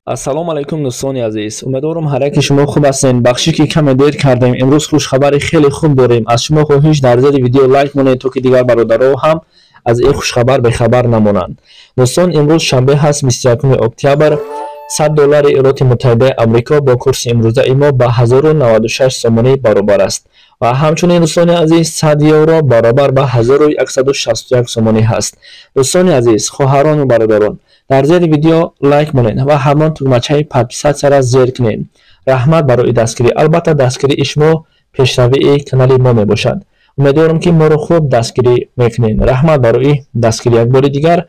Ассалому алайкум, дӯстони азиз. Умедворам, ҳар яке шумо хуб ҳастед. Бахшӣ, ки каме дер кардем. Имрӯз хушхабари хеле хуб дорем. Аз шумо хоҳиш, дар зери видео лайк монед, то ки дигар бародаро ҳам аз ин хушхабар бехабар намонанд. Дӯстон, имрӯз шанбе ҳаст, 21 октябр. 100 доллари Иёлоти Муттаҳидаи Амрико бо курси имрӯзаи мо ба 1096 сомонӣ баробар аст ва ҳамчунин, дӯстони азиз, 100 евро баробар ба 1161 сомонӣ ҳаст. Дӯстони азиз, хоҳарону бародарон, дар зери видео лайк монед ва ҳамон тугмачаи подписаться-ра зер кунед. Раҳмат барои дастгирӣ. Албатта, дастгирии шумо пешравии канали мо мебошад. Умедворам, ки моро хуб дастгирӣ мекунед. Раҳмат барои дастгирӣ як бори дигар.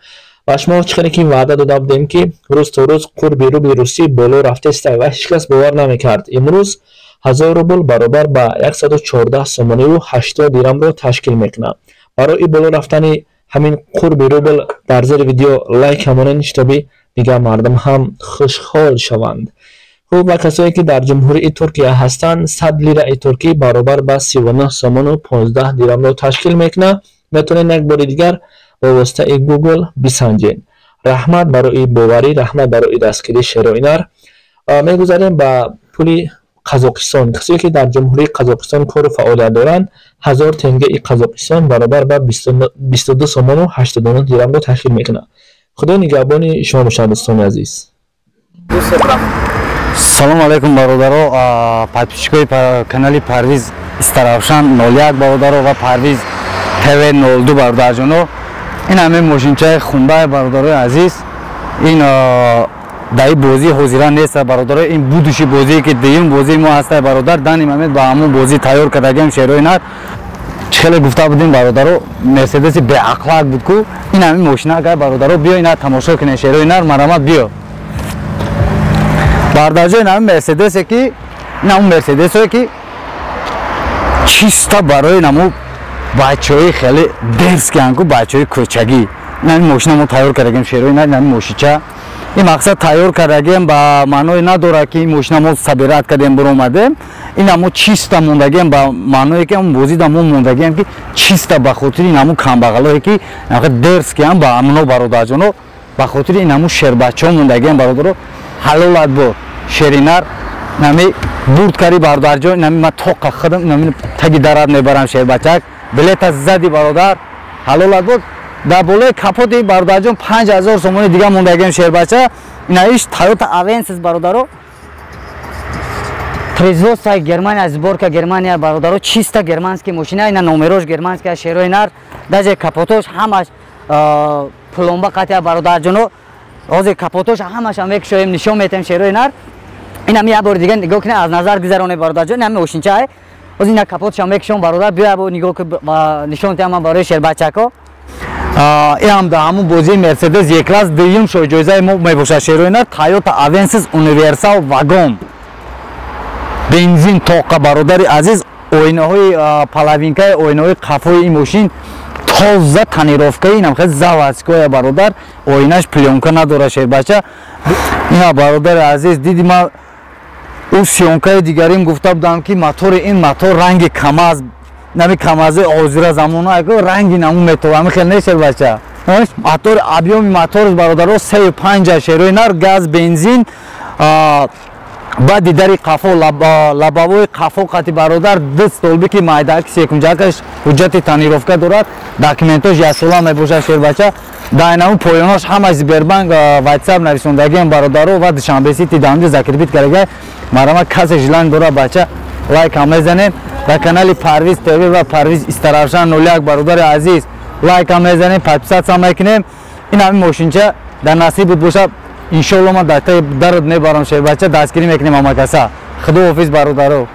Ва шумо чӣ хеле ки ваъда дода будем, ки рӯз то рӯз қурби рубли русӣ боло рафтеста ва ҳеҷ кас бовар намекард. Имрӯз 1000 рубл баробар ба 114 сомониву 80 дирамро ташкил мекунад. Барои боло рафтани ҳамин қурби рубл дар зери видео лайк ҳамонед, чтобы дигар мардум ҳам хушҳол шаванд. Хуб, ва касое ки дар Ҷумҳурии Туркия ҳастанд, 100 лираи туркӣ баробар ба 39 сомону 15 дирамро ташкил мекунад. Метавонед як бори дигар ба воситаи Гугл бисанҷед. Раҳмат барои боварӣ, раҳмат барои дастгирии шерои нар. Мегузарем ба пули Қазоқистон. Касое ки дар Ҷумҳурии Қазоқистон кору фаъолият доранд, 1000 тенгеи Қазоқистон баробар ба 22 сомону 89 дирамро ташкил мекунад. Худо нигаҳбони шумо бошад, дӯстони азиз. Салому алайкум, бародаро, подписчикои канали Парвиз Истаравшан 01, бародаро, ва Парвиз ТВ 02, бародарҷоно. Ин ҳамин мошинчаи хундаи, бародарои азиз, ин дар ин бозӣ ҳозира нест, бародаро. Ин будущий бозие ки дуюм бозии мо ҳаста, бародар, данный момент ба ҳамон бозӣ тайёр кардагиам, шерои нар. Чӣ хеле гуфта будем, бародаро, Мерседеси беақлак буд ку, ин ҳамин мошина. Агар, бародаро, биё, ина тамошо кунед, шерои нар, марамат, биё, бародарҷо. Ин ҳамин Мерседесе ки, ин ҳамун Мерседесое ки чисто барои наму бачаҳои хеле дерзкий ан ку, бачаҳои кӯчагӣ, ин ҳамин мошина мо тайёр кардагем, шерои нар. Ин ҳамин мошича, ин мақсад тайёр кардагем ба маъное надорад, ки ин мошина мо собирать кардем, биромадем. Ин ҳамо чисто мондагем ба маъное ки ҳамон бозида мо мондагем, ки чисто ба хотири ин ҳамун камбағалое ки дерзкий ам, ба ҳамуно, бародарҷоно, ба хотири ин ҳамун шербачаҳо мондагем, бародаро. Ҳалолат бо, шеринар. Нами бурд кари, бародарҷон. Нами ма тоқа худам нами таги дарад мебарам, шербачак. Билета зади, бародар, ҳалолат буд. Дар болои капоти, бародарҷон, 5000 сомони дига мондагем, шербача. Инаиш Тойота Авенсис, бародаро, производство Германия, сборка Германия, бародаро, чисто германский мошина. Ина номерош германская, шерои нар. Даже капотош ҳамаш пломба қатия, бародарҷоно. Ҳозир капотош ҳамашам мекушоем, нишон метаем, шерои нар. Инам як бори дига нигоҳ кунед, аз назар гузаронед, бародарҷон. Ин ҳами мошинчае. Ҳозир ина капотшам мекушом, бародар, биё, нигоҳ, нишон тиҳам ман барои шербачако. Ин ҳам дар ҳамун бозии Мерседес Е-класс дуюм шоҳҷоизаи мо мебошад, шерои нар. Тойота Авенсис универсал вагон, бензин тоқа, бародари азиз. Оинаҳои половинкаи оинаҳои қафои ин мошин тоза, тонировкаи, инам хеле заводскоя, бародар. Оинаш плёнка надора, шербача. Ина, бародари азиз, диди, ман ӯ съёмкаи дигарим гуфта будам, ки мотори ин мотор ранги КамАЗ, нами КамАЗи ҳозира замона, ранги наму метор, ами хел не, шербача. Мотор, объёми моторш, бародаро, 3,5, шерои нар, газ, бензин. Баъди дари қафо, лобовои қафо қати, бародар, ду столбики майдаки секунҷакаш ҳуҷҷати тонировка дорад, документош яксола мебошад, шербача. Дар инаму поёнош ҳамаш Сбербанк, Ватсап нависондагиам, бародаро, ва Душанбе Сити дамҷо закрепить карага. Марама, касе желание дора, бача, лайкам мезанем дар канали Парвиз ТВ ва Парвиз Истаравшан 01, бародари азиз, лайкам мезанем, подписаться мекунем. Ин ҳамин мошинча дар насиб буд бошад, иншоалло, ман дар таи дард мебарам, шербача. Дастгирӣ мекунем ҳамакаса. Худо ҳофиз, бародаро.